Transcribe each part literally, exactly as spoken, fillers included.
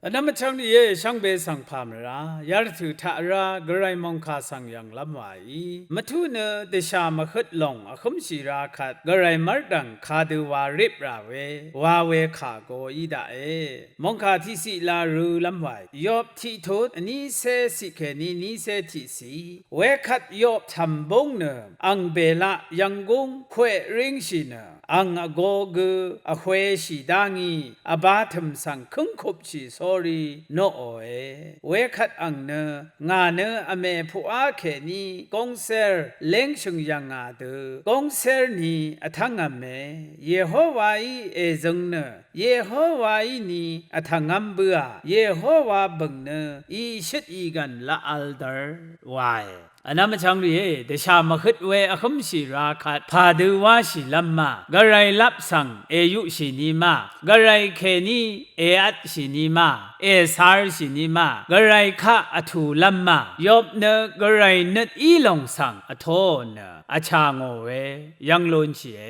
Vnvm vchvng rìé, shvngbe svng pà mvrá yarvtø̀ taq rá Gvray mòngkà svng yv̀nglv́m wàí, mvtú nø dvshà mvhøt lòng vhǿmshì ra kvt Gvray mv́rdv̀ng kadø wa rip rà we, wa we kà go í daqe. Mòngkà tiqciq la rølv́m wàí, Yop tiqtut vnícé ciq kèní nícé tiqciq. Wekvt Yop tv̀m búng nø ang bèlaq yvnggúng kweq ríngshì nø, ang vgo gø vhweshì dá ngí, vbā tø̀m svng kǿngkupshì sórí noqòe. Wekvt ang nø, ngà nø vmè puqá kèní góngcér léngshø̀ng yv̀ngà dø góngcér ni vtv́ngv̄me. Yehowaí èzøng nø, Yehowaí ni vtv̀ngv́m bǿà, Yehowa bø̀ng nø ìshøt ìgv̀n laq v̄l dv̄r wae. Vnvm vchvng rìé, dvshà mvhøt we vhǿmshì ra kvt pàdø wáshìlv́m ma, Gvray lap svng èyuqshì ni ma, Gvray kèní èvtshì ni ma, ècarshì ni ma, Gvray kaq vtùlv́m ma, Yop nø Gvray nøt í lòng svng vtoò nø vchà ngò we yv́ng lunshìe.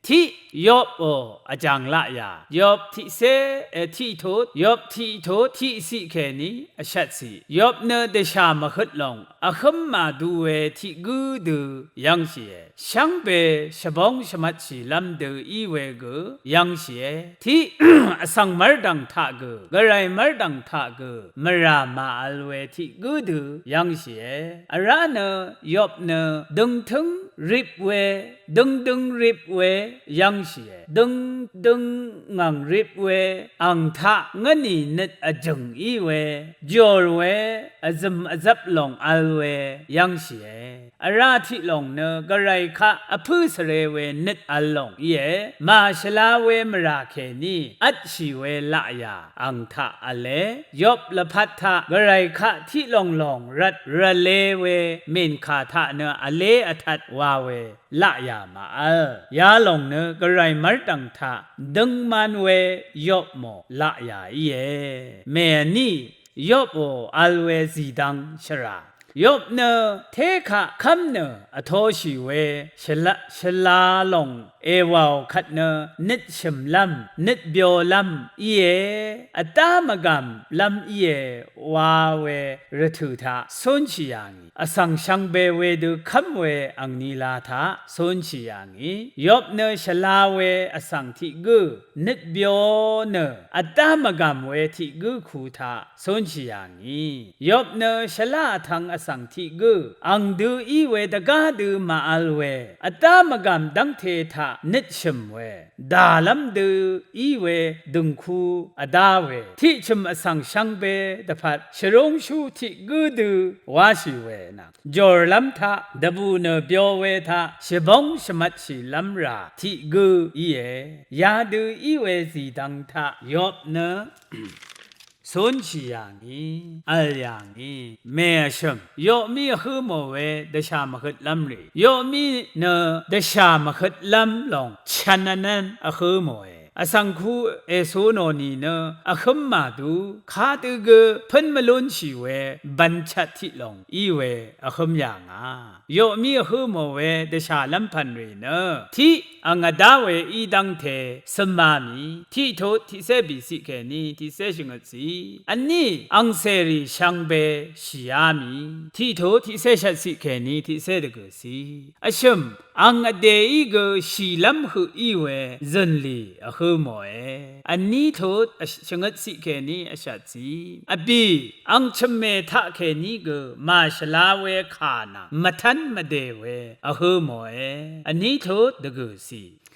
Tiq Yopò vjàng laqyà. Yop tiqcé, e, tiqtut, Yop tiqtut tiqciq kèní vshvtciq. Yop nø dvshà mvhøt lòng vhǿm màdu we tiq gǿ dø yv́ngshìe. Shvngbe shvbóng shvmvtshìlv́m dø í we gø yv́ngshìe. Tiq vsvng mv́rdv̀ng taq gø, Gvray mv́rdv̀ng taq gø mvrà màvl we tiq gǿ dø yv́ngshìe. Vrá nø Yop nø døngtǿng rip we, døngdøng rip we yv́ngshìe. Døngdøng ngv̀ng rip we, ang taq ngv́nì nøt vjø̀ng í we, jòr we, vzø̀m vzvp lòng vl we yv́ngshìe. Vrá tiq lòng nø Gvray kaq vpǿ svre we nøt vl lòng íe. Màshvla we mvrà kèní vtshì we laqyà ang taq v̄le. Yop lvpat taq Gvray kaq tiq lòng lòng rvt rvle we mìnkà taq nø vlé vtvt wa we laqyà màvl. Yalòng nø Gvray mv́rdv̀ng taq døngman we Yopmò laqyà íe. Mèvní Yopò vl we zìdvng shvrà. Yop nø té kaq kv́m nø vtoshì we shvla, shvla lòng èwàò kvt nø nøt shø̀mlv́m, nøt byolv́m íe. Vdá mvgàmlv́m íe wa we rvtø̀ taq cúnshì yà ngì. Vsvng shvngbe wedø kv́m we angnila taq cúnshì yà ngì. Yop nø shvla we vsvng tiq gǿ, nøt byo nø vdá mvgàm we tiq gǿ ku taq cúnshì yà ngì. Yop nø shvlá vtvng vsvng tiq gǿ, ang dø í we dvgá dø màvl we, vdá mvgàm dv́ngte taq nøt shø̀m we, dàlv́m dø í we dø̀ngku vdá we, tiq chø̀m vsvng shvngbe dvpvt shvrúngshú tiq gǿ dø wáshì we nvng, jòrlv́m taq dvbù nø byo we taq shvbóng shvmvtshìlv́m rà tiq gǿ íe. Yadø í we zìdvng taq Yop nø cúnshì yà ngì, v̀l yà ngì, mèvshø̀m. Yoqmí vhǿ mò we dvshà mvhøtlv́m rì. Yoqmí nø dvshà mvhøtlv́m lòng chv̄n vnv́n vhǿ mòe. Vsvng ku ècunò nìnø vhǿm màdu, kadø gø pǿn mvlúnshì we bv̀nchvt tiq lòng í we vhǿm yà ngà. Yoqmí vhǿ mò we dvshàlv́m pv̀n rì nø tiq ang vdá we í dv́ngte cøma mì, tiqtut tiqcé bìciq kèní tiqcé shvngøtciq. Vní angcèrì shvngbe shìá mì, tiqtut tiqcé shvtciq kèní tiqcé dvgø̀ciq. Vshø̀m ang vdèí gø shìlv́m høq í we zø̀nlì vhǿ mòe. Vní tut shvngøtciq kèní vshvtciq. Vbì ang chø̀mmè taqkèní gø màshvla we kà nvng mvtv́n mvdè we vhǿ mòe. Vní tut dvgø̀ciq.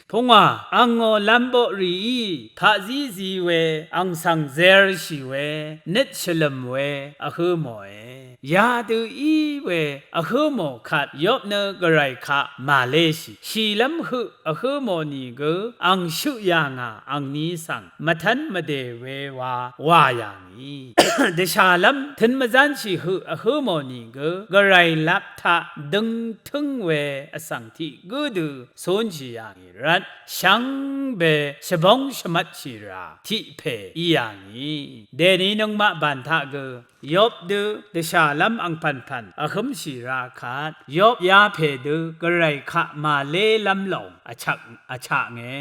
Pungwà angò lv̄m boqrìí paqzí zi we, ang svng zershì we, nøt shvlø̀m we vhǿ mòe. Yadø í we vhǿ mò kvt Yop nø Gvray kaq màléshì. Shìlv́m høq vhǿ mò nìgø ang shøq yà ngà angni svng mvtv́n mvdè we wa wà yà ngì. Dvshàlv́m tø̄n mvzánshì høq vhǿ mò nìgø Gvray lap taq døngtǿng we vsvng tiq gǿ dø cúnshì yà ngì rvt shvngbe shvbóng shvmvtshì rà tiq pè í yà ngì. Dèni nøngmaq bàn taq gø Yob dø dvshàlv́m angpv̀npv̀n vhǿmshì ra kvt, Yob yapè dø Gvray kaq màlélv́m lòng vchaq, vchaq nge.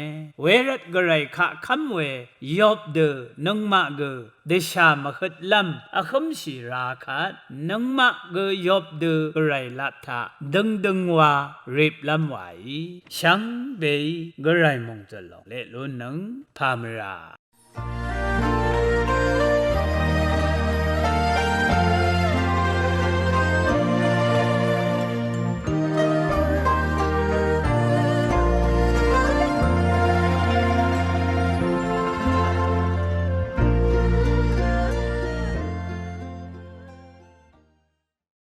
Wervt Gvray kaq kv́m we Yob dø nøngmaq gø dvshà mvhøtlv́m vhǿmshì ra kvt, nøngmaq gø Yob dø Gvray lap taq døngdøng wa riplv́m wàí, shvngbeí Gvray mòngzø̀l lòng leq lúnnøng pà mvrà.